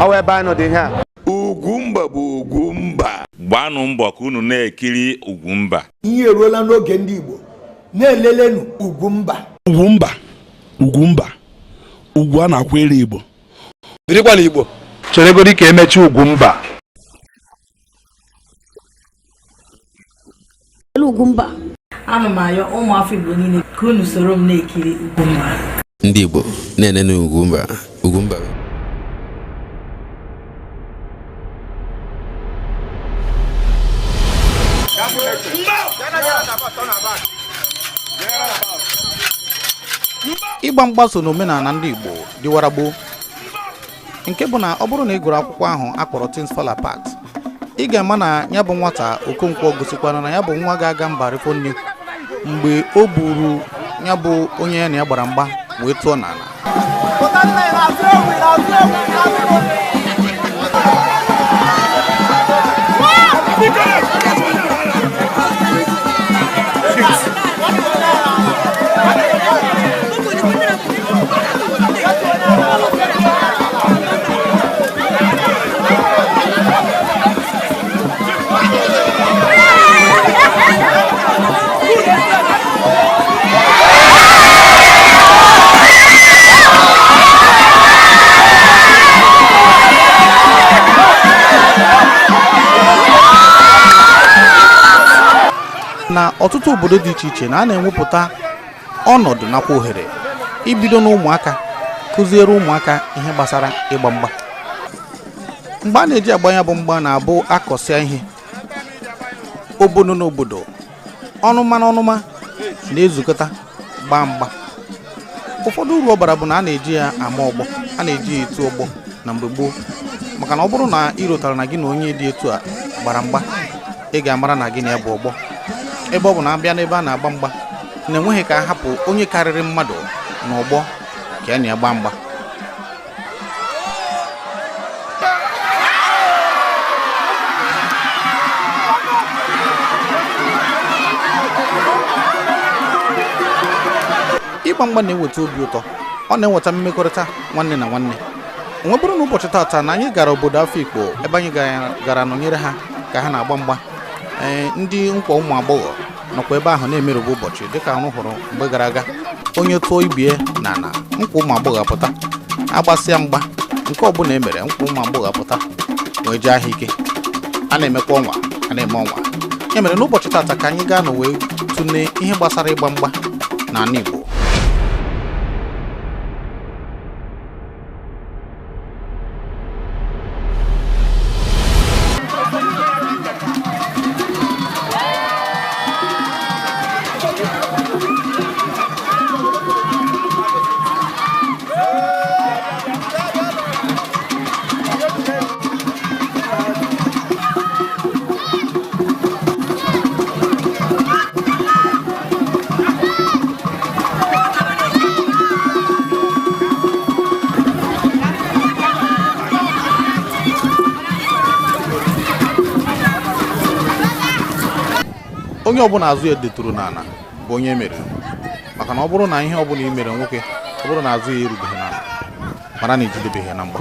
Ọ wụ ebe anyị nọ dị ihe a. Ugwumba bụ Ugwumba. Gbaanụ mbọ ka unu na-ekiri Ugwumba. Ihe eruola n'oge ndị Igbo na-elelenu Ugwumba. Ugwumba, Ugwumba, ugwu a na-akwere Igbo. Birikwa na Igbo. Cheregodi ka emechi Ugwumba. Ugwumba. Ana m ayọ ụmụafọ Igbo niile ka unu soro m na-ekiri Ugwumba. Ndị Igbo na-enene Ugwumba. Ugwumba. Ịgba mgba so n'omenala ndị Igbo dịwara gboo, nke bụ na ọ bụrụ na ị gụrụ akwụkwọ ahụ akpọrọ Things Fall Apart, ị ga-ama na ya bụ nwata Okonkwo gosikwara na ya bụ nwa ga-aga mba rifo nne mgbe o buru ya bụ onye ya na ya gbara mgba wee tụọ n'ala. Na ọtụtụ obodo dị iche iche na a na-enwepụta ọnọdụ nakwa ohere ibido n'ụmụaka kụziere ụmụaka ihe gbasara ịgba mgba. Mgbe a na-eji agba ya bụ mgba na-abụ akọsịa ihe obodo na obodo, ọnụma na ọnụma na-ezukọta gbaa mgba. Ụfọdụ uru ọ bara bụ na a na-eji ya ama ọgbọ, a na-eji ya etu ọgbọ na mgbe gboo, maka na ọ bụrụ na ị rotara na gị na onye dị etu a gbara mgba, ị ga-amara na gị na ya bụ ọgbọ. Ebe ọ bụ na abịa n'ebe a na-agba mgba na-enweghị ka a hapụ onye karịrị mmadụ n'ọgbọ ka ya na ya gbaa mgba. Ịgba mgba na-eweta obi ụtọ, ọ na-eweta mmekọrịta nwanne na nwanne. Onwe bụrụ na ụbọchị taata na anyị gara obodo Afikpo ebe anyị gara nọnyere ha ka ha na-agba mgba. Ee, ndị nkwa ụmụ agbọghọ nọkwa ebe ahụ na-emerụba ụbọchị dịka ọrụ hụrụ mgbe gara aga. Onye tụọ ibie na ala, nkwa ụmụ agbọghọ apụta, agbasịa mgba nke ọbụla emere nkwa ụmụ agbọghọ apụta wee jee ahịa ike. A na-emekwa ọnwa, a na-eme ọnwa. Ya mere n'ụbọchị taata ka anyị gaa na wee tụlee ihe gbasara ịgba mgba n'ala Igbo. Onye ọbụla azụ ya detụrụ n'ala bụ onye meriri, maka na ọ bụrụ na ihe ọbụla i mere nwoke, ọ bụrụ na azụ ya erubeghị n'ala, mara na ijidebeghị na mgba.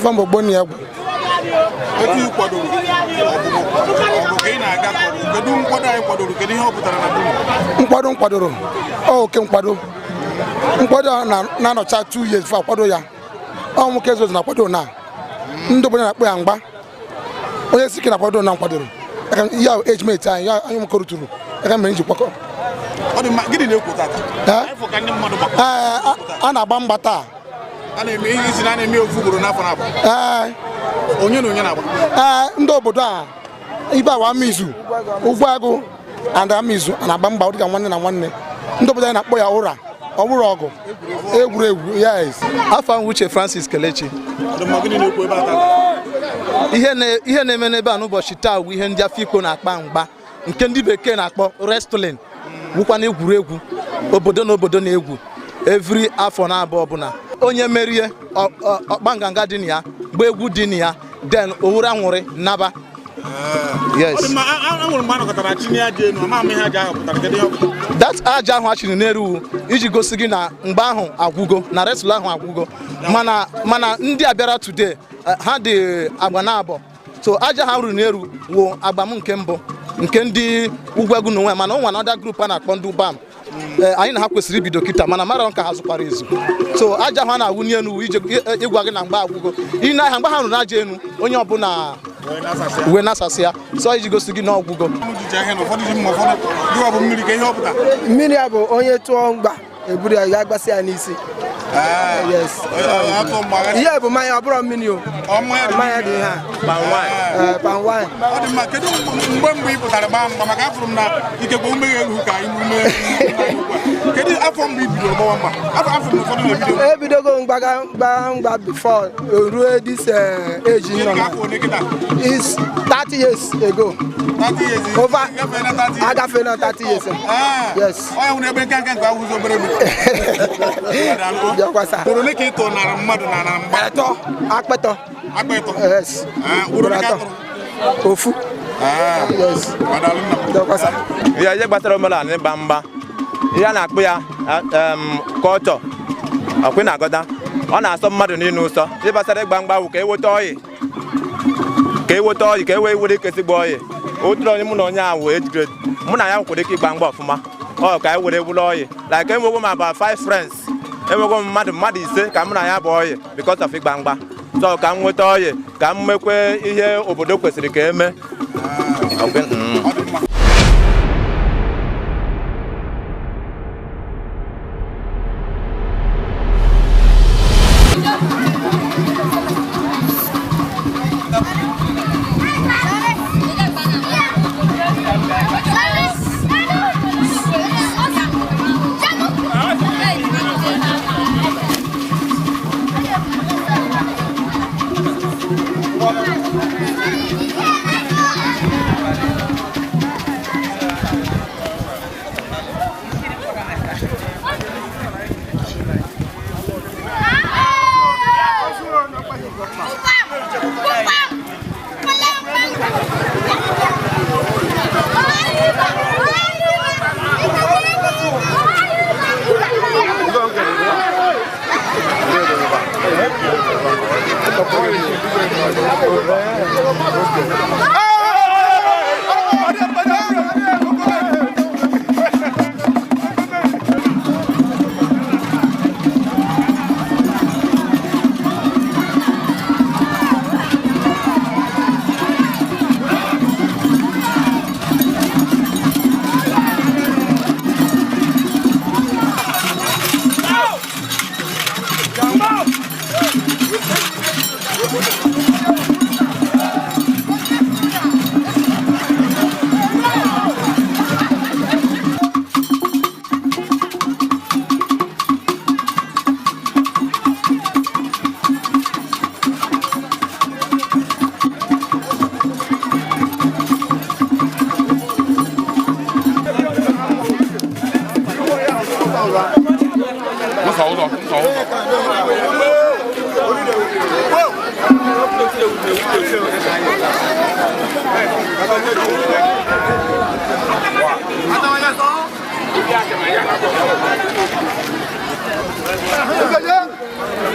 Afọ mbụ gboni egwu. Etu ị kwadoro ọgụ ka ị na-aga, kedu nkwado anyị kwadoro, kedu ihe ọ pụtara na bunu? Nkwado nkwadoro ọ oke nkwado nkwado na-anọcha 2 years fa akwado ya. Ọ nwoke ezozu na-akwado na ndị obodo na-akpọ ya mgba, onye si ike na-akwado na nkwadoro ya age mate anyị ya anyị nwoke ruturu aka mere nji kwakọ. Ọ dị mma. Gịnị na-ekwo tata? A na-agba mgba taa. A na-eme ihe isi na a na-eme ofu ugboro n'afọ na-abụ. Onye na onye na-agba? Ee, ndị obodo a ibe awa Amaizụ, Ugwuagụ and Amaizụ na-agba mgba dịka nwanne na nwanne. Ndị obodo anyị na-akpọ ya ụra, ọ bụrụ ọgụ egwuregwu. Yes. Afọ ahụ Uche Francis Kelechi. Ihe na-eme n'ebe a n'ụbọchị taa bụ ihe ndị Afikpo na-akpa mgba nke ndị bekee na-akpọ wrestling, wụkwa na egwuregwu obodo na obodo na-egwu every afọ na-abụ ọbụla. Onye merie ọkpa nganga dị na ya, gba egwu dị na ya, then owuru anwụrị naba. Yes. That aja ahụ achịrị n'eruwu iji gosi gị na mgbe ahụ agwụgo, na wrestling ahụ agwụgo. Mana ndị a bịara today ha dị agba na abụọ, so aja ha ruru n'eru wụ agba m nke mbụ nke ndị Ugwuagụ n'onwe, mana o nwere another group a na-akpọ ndị Ubam. Anyị na ha kwesịrị ibido kịta, mana mara ka ha zụkwara ezu. So aja ahụ a na-awụnye elu iji ịgwa gị na mgbe agwụgo. Ị na ahịa mgbe ha rụrụ aja elu, onye ọbụla uwe na-asasị ya, so iji gosi gị na ọgwụgo. Mmiri a bụ onye tụọ mgba eburu ya ga gbasị ya n'isi. Yes. Ihe bụ mmanya, ọ bụrụ mmiri o. Mmanya dị ha. Palm wine. Ọ dị mma. Kedu mgbe mbụ ị pụtara gbaa mgba? Maka afụrụ m na ikekwe ume ya erughị ka anyị ume. Kedu afọ mbụ i bidoro gbawa mgba? Afọ afọ m ụfọdụ na-ebido. Ebidogo mgbaga mgba mgba before ruo this age nọ na. Is 30 years ago. 30 years. Over. Agafe na 30 years. Yes. Onye nwere ebe nkanka nke awụzi obere ebe. Ugboro ole ka ị tụnara mmadụ na na mgba? Atọ. Akpịtọ. Akpịtọ. Yes. Ugboro ole ka a tụrụ? Ofu. Yes. Ihe gbasara omenala ịgba mgba, ihe a na-akpụ ya kọlchọ ọkwị na-agọda, ọ na-asọ mmadụ niile ụsọ. Ihe gbasara ịgba mgba bụ ka eweta ọyị, ka eweta ọyị, ka e wee were ike sigba ọyị. Otu onye mụ na onye ahụ ejigre mụ na ya nkwere ike ịgba mgba ọfụma, ọ ka e were wụrụ ọyị. Like enwego m about 5 friends, enwego m mmadụ 5 ka mụ na ya bụ ọyị because of ịgba mgba. So ka m nweta ọyị, ka m mekwe ihe obodo kwesịrị ka eme.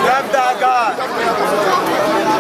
Left that guy.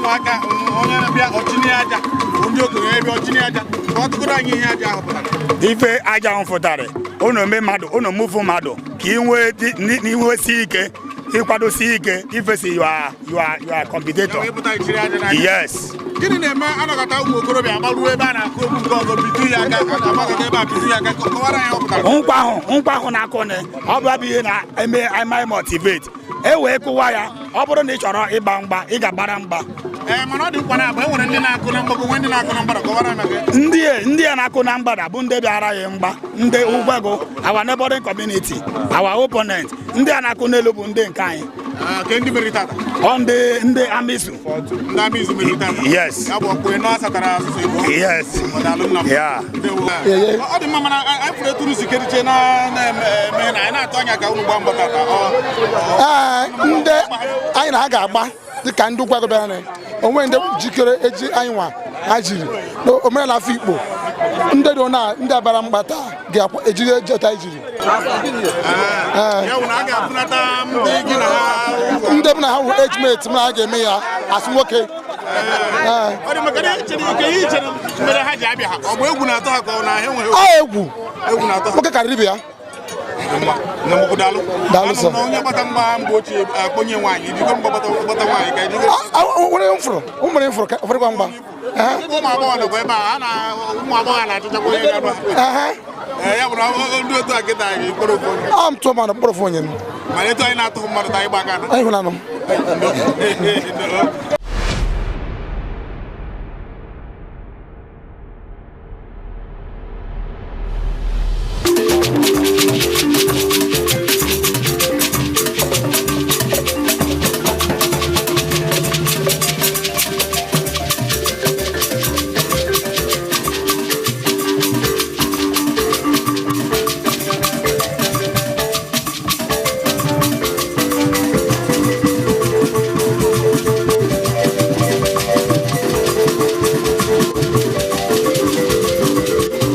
Ụmụaka onye na-abịa ọchịnị aja, ndị okenye bịa ọchịnị aja, ka ọ tụgoro anyị ihe aja ahụ pụtara. Ife aja ahụ fụtara, unu eme mmadụ, unu mufu mmadụ ka ị nwee si ike, ịkwadosi ike ifesi your competitor. Yes. Gịnị na-eme anọkọta ụmụ okorobịa agbaruo ebe a na-akụ okwu nke ọzọ bitu ya aka, agbakọta ebe a bitu ya aka? Kọwara ya ọ pụtara. Nkwa ahụ na-akụ na ọ bụ ihe na-eme eme motivate e wee kụwa ya. Ọ bụrụ na ị chọrọ ịgba mgba, ị ga-agbara mgba. Ee, mana ọ dị mkpa na agba e nwere ndị na-akụ na mgbago, nwee ndị na-akụ na mgbada. Kọwara ya maka ya. Ndị a na-akụ na mgbada bụ ndị bịara ya mgba, ndị Ugwuegwu, our neighboring community, our opponent. Ndị a na-akụ n'elu bụ ndị nke anyị. Ke ndị meriri tata? Ọ ndị Amisu. Ndị Amisu meriri tata? Yes. Ya bụ ọkpụ ịnọ asatara asụsụ Igbo. Yes. Daalụ nna m. Yeah. Ndewo. Ọ dị mma, mana anyị fụrụ eturu si keriche na na-eme na anyị na-atụ anya ka unu gbaa mbọ tata. Ee, ndị anyị na ha ga-agba dịka ndị Ugwuagụ bịara na onwe ndị jikere eji anyị nwa ha jiri omenala Afikpo, ndị dị na ndị abara mgba taa ga-ejiri ejeta ejiri. Ya bụ na a ga-afụnata ndị gị na ha? Ndị m na ha wụ age mate m na ha ga-eme ya asị nwoke. Ọ dị maka na ihe ichere mere ha ji abịa ha, ọ bụ egwu na-atọ ha ka ọ na ha enweghị? Ọ egwu. Egwu na-atọ ha. Nwoke karịrị ibe ya. Nne m ukwu, daalụ. Daalụ sir. Anụ m na onye gbata mgba mgbe ochie akpọnye nwaanyị ijikọ mgba gbata nwaanyị ka ejikọ. Nwere m fụrụ, ụmụ m fụrụ ụfọdụ mgba. Ụmụ agbọghọ nọkwa ebe a, na ụmụ agbọghọ na-achọchakwa onye ga-anụ ha. Ee, ya bụ na ndị otu a kịta anyị kpọrọ ofu onye. A m tụọ mmadụ mkpụrụ ofu onye m. Mana etu anyị na-atụghị mmadụ taa ịgba aka na. Anyị hụlanụ.